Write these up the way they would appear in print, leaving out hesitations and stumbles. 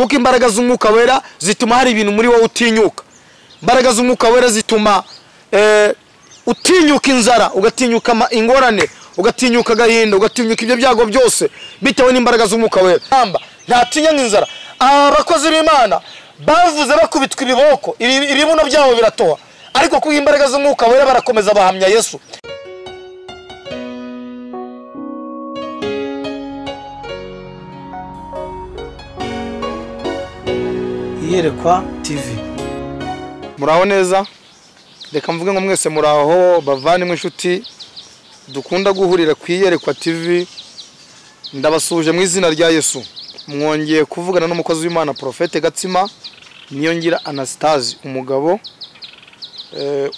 Kuko imbaraga z'umwuka wera zituma hari ibintu muri wowe utinyuka. Imbaraga z'umwuka wera zituma utinyuka inzara, ugatinyuka ingorane, ugatinyuka agahinda, ugatinyuka ibyo byago byose bitewe n'imbaraga z'umwuka wera. Ntatinya nk'inzara. Abakozi b'Imana bavuze bakubitwa ibiboko, ibibuno byabo biratoha, ariko kuko imbaraga z'umwuka wera barakomeza bahamya Yesu. Iyerekwa TV. Muraho neza, reka mvuge ngo mwese muraho bavandimwe inshuti dukunda guhurira ku Iyerekwa TV. Ndabasuje mu izina rya Yesu. Mwongeye kuvugana n'umukozi w'Imana Prophète Gatsima Niyongira Anastase, umugabo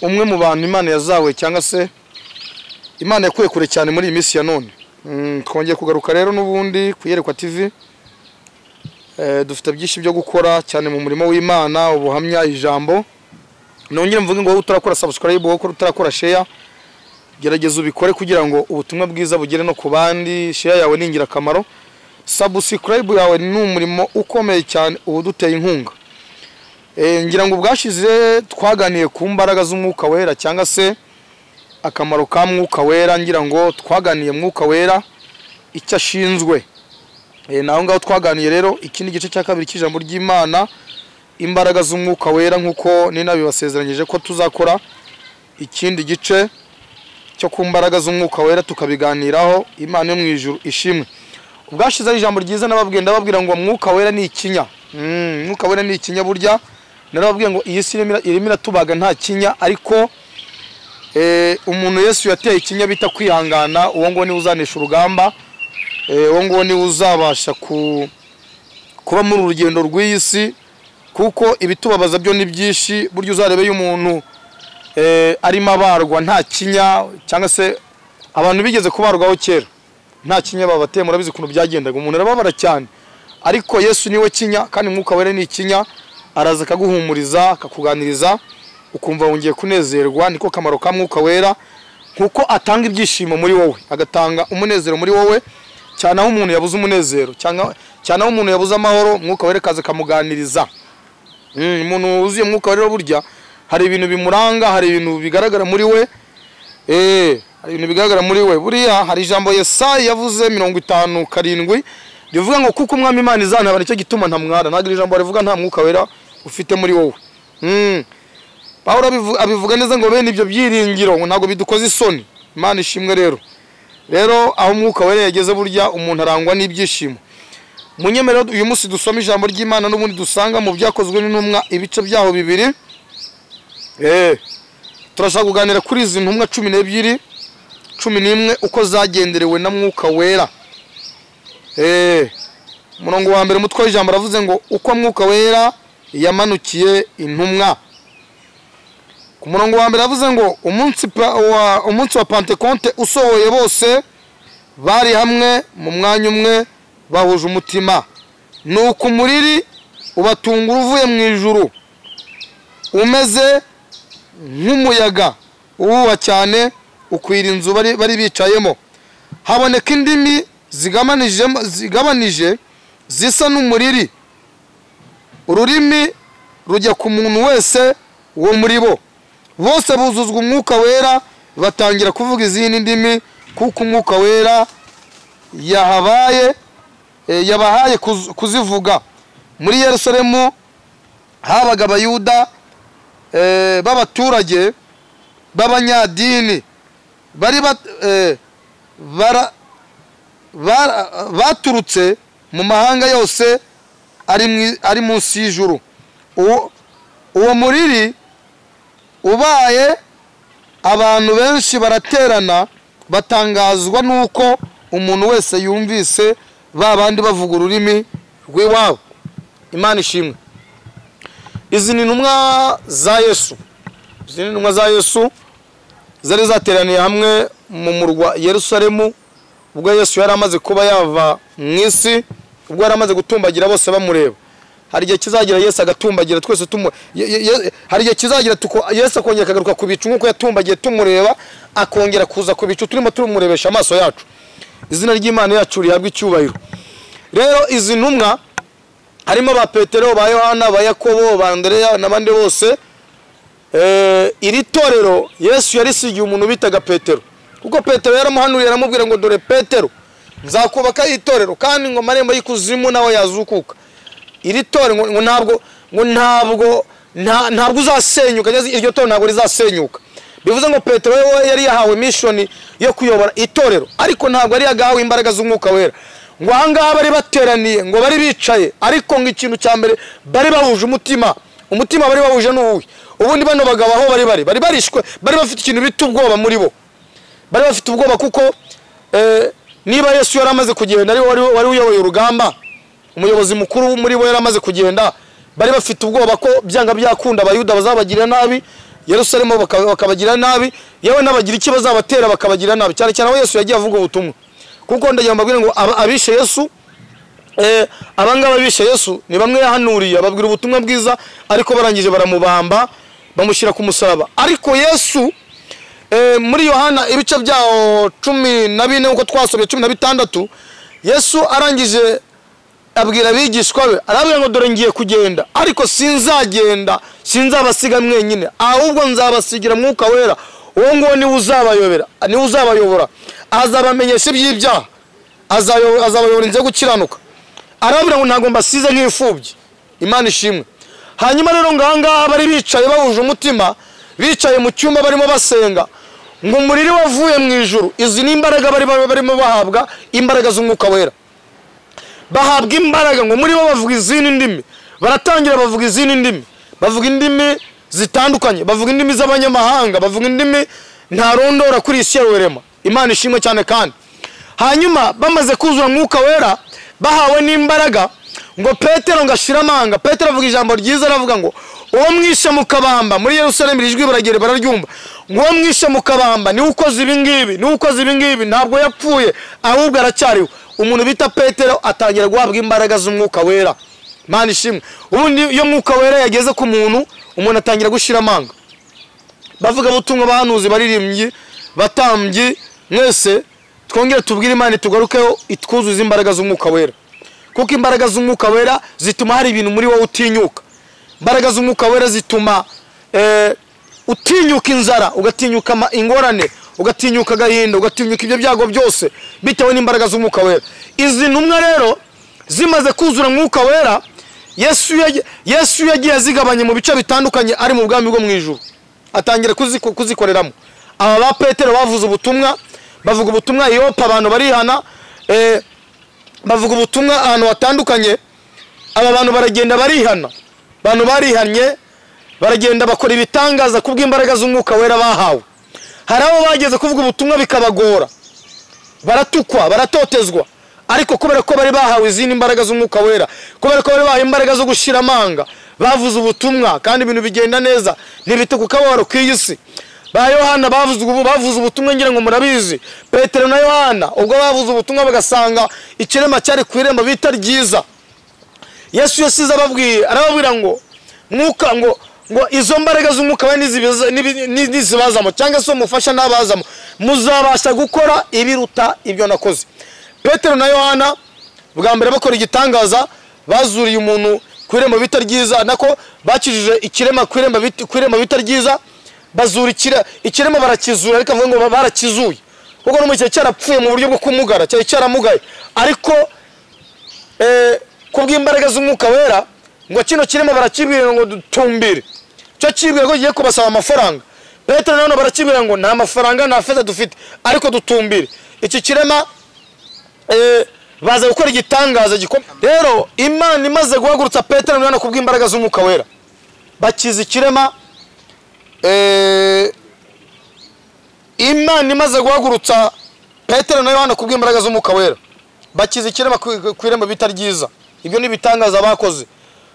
umwe mu bantu Imana yazawe cyangwa se Imana yakuye kure cyane muri iyi minsi ya none. Twongeye kugaruka rero n'ubundi ku Iyerekwa TV. Dufite byinshi byo gukora cyane mu murimo w'Imana, ubuhamya, ijambo. Nongere mvuge ngo utarakora subscribe, wowe utarakora share, gerageza ubikore kugira ngo ubutumwa bwiza bugere no ku bandi. Share yawe ni ingirakamaro, subscribe yawe ni umurimo ukomeye cyane ubuduteye inkunga. Ngira ngo ubwashize twaganiye ku mbaraga z'umwuka wera cyangwa se akamaro ka mwuka wera. Ngira ngo twaganiye mwuka wera icyo ashinzwe. Naho ngaho twaganiye rero ikindi gice cya kabiri cy'ijambo ry'Imana, imbaraga z'umwuka wera, nkuko ninabibasezeranyije ko tuzakora ikindi gice cyo ku mbaraga z'umwuka wera tukabiganiraho. Imana yo mu ijuru ishimwe. Ubwashize ijambo ryiza nababwiye, ndababwira ngo mwuka wera ni ikinya. Mwuka wera ni ikinya. Burya narababwiye ngo iyi si irimo iratubaga nta kinya, ariko umuntu Yesu yateye ikinya bita kwihangana, uwo ngo ni uzanesha urugamba, uwo ngo ni uzabasha kuba muri urugendo rw'iyi si, kuko ibitubabaza byo ni byinshi. Burya uzarebe y'umuntu arimo abarwa nta kinya, cyangwa se abantu bigeze kubarwaho kera nta kinya babateye, murabizi ukuntu byagendaga, umuntu arababara cyane. Ariko Yesu niwe kinya, kandi mwuka wera ni ikinya, araza akaguhumuriza, akakuganiriza, ukumva wongeye kunezerwa. Niko kamaro ka mwuka wera, nkuko atanga ibyishimo muri wowe, agatanga umunezero muri wowe, cyane aho umuntu yabuze umunezero, cyane aho umuntu yabuze amahoro, mwuka wera kaza akamuganiriza. Umuntu wuzuye mwuka wera burya hari ibintu bimuranga, hari ibintu bigaragara muri we. Hari ibintu bigaragara muri we. Buriya hari ijambo Yesaya yavuze 57 rivuga ngo kuko umwami Imana izantabara icyo gituma ntamwara. Ntabwo ijambo rivuga nta mwuka wera ufite muri wowe. Pawulo abivuga neza ngo bene ibyo byiringiro ngo ntabwo bidukoze isoni. Imana ishimwe rero. Rero aho umwuka wera yageze burya umuntu arangwa n'ibyishimo. Munyemerero uyu munsi dusoma ijambo ry'Imana n'ubundi dusanga mu byakozwe n'intumwa ibice byaho 2. Turashaka kuganira kuri izi ntumwa 12 11 uko zagenderewe na mwuka wera. Umurongo wa mbere umutwe w'ijambo aravuze ngo uko mwuka wera yamanukiye intumwa. Ku murongo wa mbere aravuze ngo umunsi wa Penteconte usohoye, bose bari hamwe mu mwanya umwe bahuje umutima. Nuko umuriri ubatungura uvuye mu ijuru umeze nk'umuyaga uhuha cyane, ukwira inzu bari bicayemo. Haboneka indimi zigabanije zisa n'umuriri, ururimi rujya ku muntu wese wo muri bo. Bose buzuzwa umwuka wera, batangira kuvuga izindi ndimi, kuko umwuka wera yabahaye kuzivuga. Muri Yerusalemu habaga Abayuda b'abaturage b'abanyadini bari baturutse mu mahanga yose ari munsi y'ijuru. Uwo muriri ubaye, abantu benshi baraterana, batangazwa nuko umuntu wese yumvise babandi bavuga ururimi rw'iwabo. Imana ishimwe. Izi ni intumwa za Yesu. Izi ni intumwa za Yesu zari zateraniye hamwe mu murwa Yerusalemu, ubwo Yesu yari amaze kuba yava mu isi, ubwo yari amaze gutumbagira bose bamureba. Hari igihe kizagira Yesu agatumbagira twese hari igihe kizagira Yesu akongera akagaruka ku bicu nkuko yatumbagiye tumureba, akongera kuza ku bicu turimo tumurebesha amaso yacu. Izina ry'Imana yacu rihabwe icyubahiro. Rero izi ntumwa Harimo ba Petero, ba Yohana, ba Yakobo, ba Andereya n'abandi bose. Iri torero Yesu yarisigiye umuntu bitaga Petero, kuko Petero yaramuhanuriye aramubwira ngo dore Petero nzakubaka itorero kandi ngo amarembo y'ikuzimu nawe yazukuka. Iri torero ngo ntabwo uzasenyuka, iryo torero ntabwo rizasenyuka. Bivuze ngo Petero we yari yahawe mission yo kuyobora itorero, ariko ntabwo yari yagahawe imbaraga z'umwuka wera. Ngo ahangaha bari bateraniye, ngo bari bicaye, ariko ngo ikintu cya mbere bari bahuje umutima. Umutima bari bahuje n'uwuhe? Ubundi bano bagabo aho bari barishwe, bari bafite ikintu bita ubwoba muri bo. Bari bafite ubwoba kuko niba Yesu yari amaze kugenda, ari wari uyoboye urugamba, umuyobozi mukuru muri bo yari amaze kugenda, bari bafite ubwoba ko byanga byakunda abayuda bazabagira nabi, Yerusalemu bakabagira nabi, yewe n'abagira iki bazabatera bakabagira nabi, cyane cyane aho Yesu yagiye avuga ubutumwa. Kuko ndagira mbabwire ngo abishe Yesu, abangaba bishe Yesu ni bamwe yahanuriye ababwira ubutumwa bwiza, ariko barangije baramubamba bamushyira ku musaraba. Ariko Yesu muri Yohana ibice byaho 14 uko twasomye 16, Yesu arangije abwira abigishwa be, arabwira ngo dore ngiye kugenda, ariko sinzagenda, sinzabasiga mwenyine, ahubwo nzabasigira Mwuka Wera. Uwo nguwo niwe uzabayobera, niwe uzabayobora, azabamenyesha iby'ibyaha, azabayobora inzira yo gukiranuka. Arabwira ngo ntabwo mbasize nk'imfubyi. Imana ishimwe. Hanyuma rero ngahangaha bari bicaye bahuje umutima, bicaye mu cyumba barimo basenga, ngo umuriri wavuye mu ijuru. Izi ni imbaraga bari barimo bahabwa, imbaraga z'umwuka wera. Bahabwa imbaraga ngo muri bo bavuga izindi ndimi. Baratangira bavuga izindi ndimi, bavuga indimi zitandukanye, bavuga indimi z'abanyamahanga, bavuga indimi ntarondora kuri isi ya rurema. Imana ishimwe cyane. Kandi hanyuma bamaze kuzura mwuka wera, bahawe n'imbaraga, ngo Petero ngo ashira amanga. Petero avuga ijambo ryiza, aravuga ngo uwo mwishe mukabamba muri Yerusalemu, ijwi baragere bararyumva, ngo uwo mwishe mukabamba niwe ukoze ibi ngibi, niwe ukoze ibi ngibi, ntabwo yapfuye ahubwo aracyariho. Umuntu bita Petero atangira guhabwa imbaraga z'umwuka wera. Imana ishimwe. Ubundi iyo mwuka wera yageze ku muntu, umuntu atangira gushira amanga. Bavuga butumwa, bahanuzi, baririmbyi, batambyi, mwese twongere tubwire Imana tugarukeho itwuzuza imbaraga z'umwuka wera. Kuko imbaraga z'umwuka wera zituma hari ibintu muri wowe utinyuka. Imbaraga z'umwuka wera zituma utinyuka inzara, ugatinyuka ingorane, ugatinyuka agahinda, ugatinyuka ibyo byago byose bitewe n'imbaraga z'umwuka wera. Izi ntumwa rero zimaze kuzura mwuka wera, Yesu yagiye azigabanye mu bice bitandukanye ari mu bwami bwo mu ijuru, atangira kuzikoreramo. Aba ba Petero bavuze ubutumwa, bavuga ubutumwa Yopa, abantu barihana, bavuga ubutumwa ahantu hatandukanye. Aba bantu baragenda barihana, abantu barihanye baragenda bakora ibitangaza kubw'imbaraga z'umwuka wera bahawe. Hari abo bageze kuvuga ubutumwa bikabagora, baratukwa, baratotezwa, ariko kubera ko bari bahawe izindi imbaraga z'umwuka wera, kubera ko bari bahawe imbaraga zo gushira amanga, bavuze ubutumwa kandi ibintu bigenda neza, ntibite ku kababaro k'iyi si. Ba Yohana bavuze ubutumwa, ngira ngo murabizi. Petero na Yohana ubwo bavuze ubutumwa bagasanga ikirema cyari ku irembo bita ryiza, Yesu yasize ababwiye, arababwira ngo mwuka ngo izo mbaraga z'umwuka we nizibazamo, cyangwa se umufasha n'abazamo, muzabasha gukora ibiruta ibyo nakoze. Petero na Yohana bwa mbere bakora igitangaza, bazuriye umuntu ku irembo bita ryiza, nako bakijije ikirema ku irembo bita ryiza, bazura ikirema barakizura, ariko avuga ngo barakizuye kuko no mu gihe cyarapfuye mu buryo bwo kumugara, cyari cyaramugaye, ariko kubw'imbaraga z'umwuka wera ngo kino kirema barakibwira ngo dutumbire, cyo kibwira ko giye kubasaba amafaranga. Petero na none barakibwira ngo nta mafaranga nta feza dufite, ariko dutumbire. Iki kirema baza gukora igitangaza gikomeye. Rero Imana imaze guhagurutsa Petero na none kubw'imbaraga z'umwuka wera, bakiza ikirema. Imana imaze guhagurutsa Petero na Yohana kubw'imbaraga z'umwuka wera, bakiza ikirema ku irembo bita ryiza. Ibyo ni ibitangaza bakoze.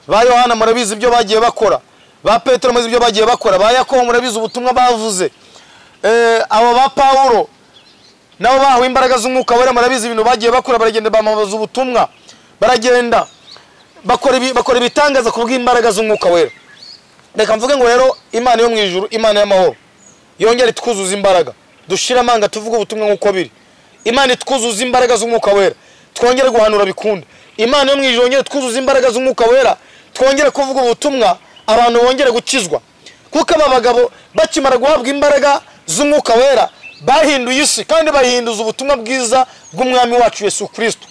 Ba Yohana murabizi ibyo bagiye bakora, ba Petero murabizi ibyo bagiye bakora, ba Yakobo murabizi ubutumwa bavuze, abo ba Paulo nabo bahawe imbaraga z'umwuka wera, murabizi ibintu bagiye bakora, baragenda bamamaza ubutumwa, baragenda bakora ibitangaza kubw'imbaraga z'umwuka wera. Reka mvuge ngo rero Imana yo mu ijuru, Imana y'amahoro, yongere itwuzuza imbaraga, dushira amanga tuvuge ubutumwa nk'uko biri. Imana itwuzuza imbaraga z'umwuka wera, twongere guhanura bikunde. Imana yo mu ijuru yongere twuzuza imbaraga z'umwuka wera, twongere kuvuga ubutumwa, abantu bongere gukizwa. Kuko aba bagabo bakimara guhabwa imbaraga z'umwuka wera bahinduye isi, kandi bahinduza ubutumwa bwiza bw'umwami wacu Yesu Kristo.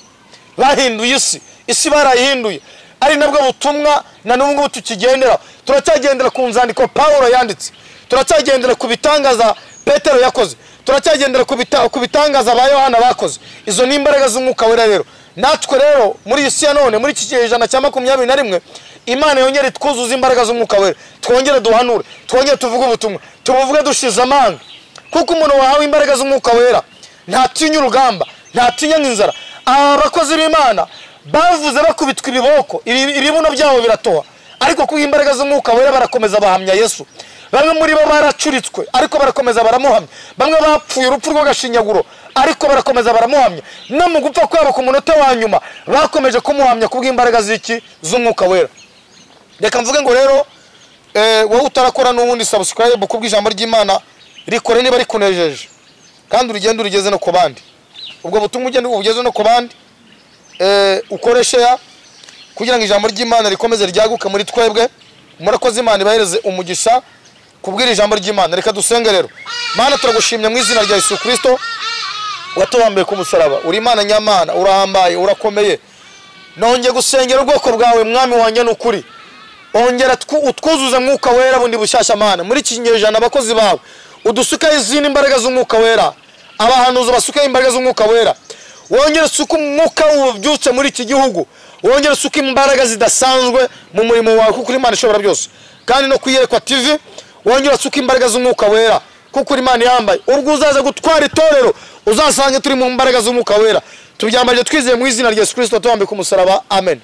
Bahinduye isi, isi barayihinduye, ari nabwo butumwa na n'ubu ngubu tukigendera. Turacyagendera ku nzandiko Pawulo yanditse, turacyagendera ku bitangaza Petero yakoze, turacyagendera ku bitangaza ba Yohana bakoze. Izo ni imbaraga z'umwuka wera. Rero natwe rero muri iyi si ya none, muri iki kinyejana cya 21, Imana yongere twuzuze imbaraga z'umwuka wera, twongere duhanure, twongere tuvuge ubutumwa, tubuvuge dushize amanga. Kuko umuntu wahawe imbaraga z'umwuka wera ntatinya urugamba, ntatinya n'inzara. Aba bakozi b'Imana bavuze bakubitwa ibiboko, ibibuno byabo biratoha, ariko kuko imbaraga z'umwuka wera barakomeza bahamya Yesu. Bamwe muri bo baracuritswe, ariko barakomeza baramuhamya. Bamwe bapfuye urupfu rw'agashinyaguro, ariko barakomeza baramuhamya. No mu gupfa kwabo ku munota wa nyuma bakomeje kumuhamya kubw'imbaraga z'iki? Z'umwuka wera. Reka mvuge ngo rero wowe utarakora n'ubundi subscribe kubw'ijambo ry'Imana, rikore niba rikunejeje, kandi urugendo urugeze no ku bandi. Ubwo butumwa ugende ubugeze no ku bandi, ukore share kugira ngo ijambo ry'Imana rikomeze ryaguke muri twebwe. Murakoze, Imana ibahereze umugisha kubwira ijambo ry'Imana. Reka dusenge rero. Mana, turagushimye mu izina rya Yesu Kristo watubambiye ku musaraba. Uri Imana nyamana, urahambaye, urakomeye. Nongeye gusengera ubwoko bwawe mwami wanjye, n'ukuri ongera utwuzuze mwuka wera bundi bushyashya. Mana, muri iki kinyejana abakozi bawe udusukaho izindi imbaraga z'umwuka wera, abahanuzi basukaho imbaraga z'umwuka wera. Wongere usuke umwuka w'ububyutse muri iki gihugu, wongere usuke imbaraga zidasanzwe mu murimo wawe, kuko uri Imana ishobora byose. Kandi no kuyerekwa TV wongere usuke imbaraga z'umwuka wera, kuko uri Imana yambaye. Ubwo uzaza gutwara itorero uzasange turi mu mbaraga z'umwuka wera. Tubyambaje twizeye mu izina rya Yesu Kristo tubambiye ku musaraba. Amen.